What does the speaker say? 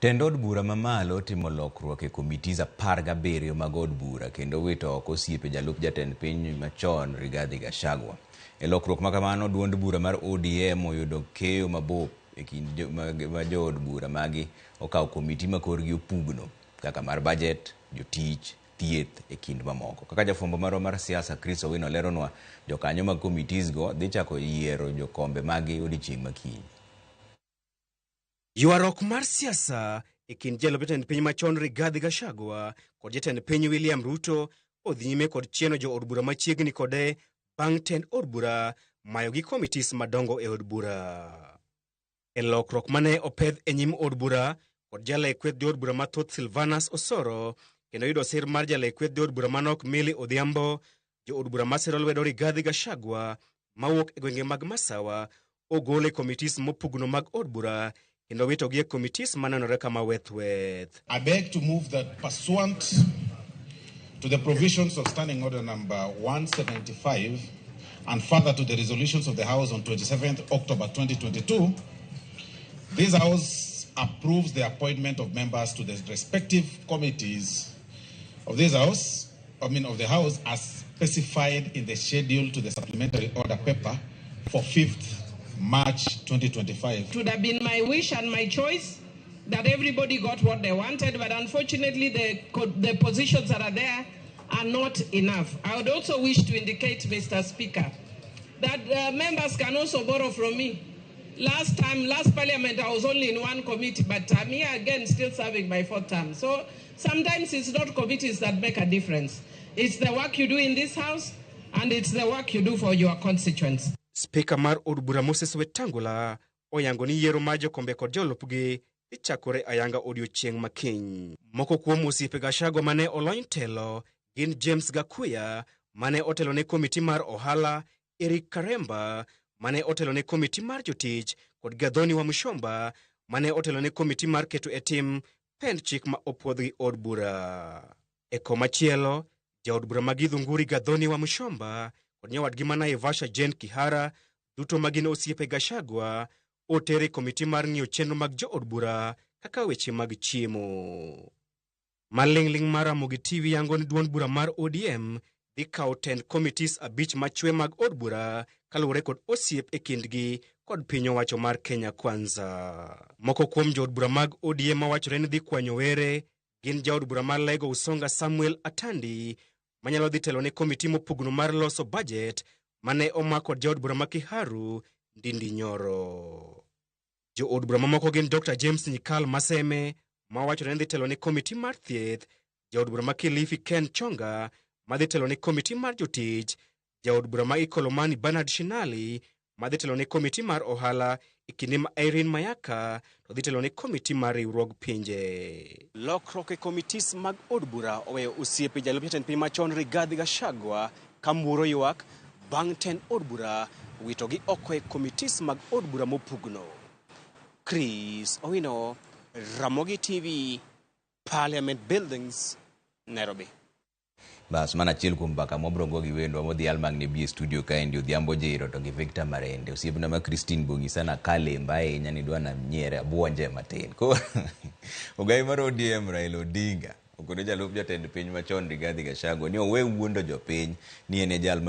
Tend od bura mamalo timo lokruok e committees 17 mag od bura kendo wito oko osiepe jalup jatend piny machon Rigathi Gachagua. E lokruok makamano, duond bura mar ODM oyudo keyo mabup e kind ma jood bura magi okawo komiti ma korgi opugno kaka mar budget, jotich, thieth e kind mamoko. Kaka jafwambo marwa mar siasa Chris Owino leronwa, jokanyo mag committees go dhi chako yiero jokombe magi odiochieng' makiny. Ywaruok mar siasa e kind jalup jatend piny machon Rigathi Gachagua kod jatend piny William Ruto odhi nyime kod chieno jo od bura machiegni kode bang' tend od bura mayo gi committees madongo e od bura. E lokruok mane opedh e nyim od bura kod jale kweth jood bura mathoth Silvanus Osoro kendo yudo sir mar jale kweth jood bura manok Millie Odhiambo, jood bura masiro lwedo Rigathi Gachagua mawuok e gwenge mag Masawa ogol e committees mopugno mag od bura kendo witogi e committees manenore kama weth weth. I beg to move that pursuant to the provisions of Standing Order number 175 and further to the resolutions of the House on 27th October 2022, this House approves the appointment of members to the respective committees of this House, I mean of the House, as specified in the schedule to the supplementary order paper for 5th March 2025. It would have been my wish and my choice that everybody got what they wanted, but unfortunately the positions that are there are not enough. I would also wish to indicate, Mr. Speaker, that members can also borrow from me. Last time, last parliament, I was only in one committee, but I'm here again still serving my fourth term. So sometimes it's not committees that make a difference. It's the work you do in this house, and it's the work you do for your constituents. Spika mar od bura Moses Wetangula oyango ni yiero mar jokombe kod jolupgi dhi chakore ayanga odiochieng' makiny. Moko kuom osiepe Gachagua mane olony telo gin James Gakuya mane otelo ne komiti mar ohala, Eric Karemba mane otelo ne komiti mar jotich kod Gathoni Wamuchomba mane otelo ne komiti mar keto e tim pend chik ma opuodh gi od bura. E komachielo, jaod bura ma Githunguri Gathoni Wamuchomba kod nyawadgi ma Naivasha Jane Kihara duto ma gin osiepe Gachagua oter e komiti mar ng'iyo chenro mag jood bura kaka weche mag chiemo. Maling'ling' mar Ramogi TV yango ni duond bura mar ODM dhi kawo tend committees 5 machwe mag od bura kaluwore kod osiep e kindgi kod piny owacho mar Kenya Kwanza. Moko kuom jood bura mag ODM mawachore ni dhi kwanyo were gin jaod bura mar Lego Usonga Samuel Atandi manyalo dhi telo ne komiti mopugno mar loso budget mane omak kod jaod bura ma Kiharu Ndindi Nyoro. Jood bura mamoko gin Dr. James Nyikal Maseme mawachore ni dhi telo ne komiti mar thieth, jaod bura ma Kilifi Ken Chonga madhi telo ne komiti mar jotich, jaod bura ma Ikolomani Bernard Shinali madhi telo ne komiti mar ohala e kinde ma Irene Mayaka to dhi telo ne komiti mar riwruog pinje. Lokruok e committees mag od bura oweyo osiepe jalup jatend piny machon Rigathi Gachagua ka mburo ywak bang' tend od bura witogi oko e committees mag od bura mopugno. Chris Owino, Ramogi TV, Parliament Buildings, Nairobi. Bas, mana achiel kuom mbaka mwabro go gi wendwa modhial mang' ne bi e studio kaendi Odhiambo Jiro to gi Victor Marende. Osiepna ma Christine bong'isa na kalemba ahinya ni dwa nanyiere abuonje matin. Koro ogai mar ODM Raila Odinga okono jalup jatend piny machon Rigathi Gachagua ni owe wuondo jopiny ni en e jal mabiro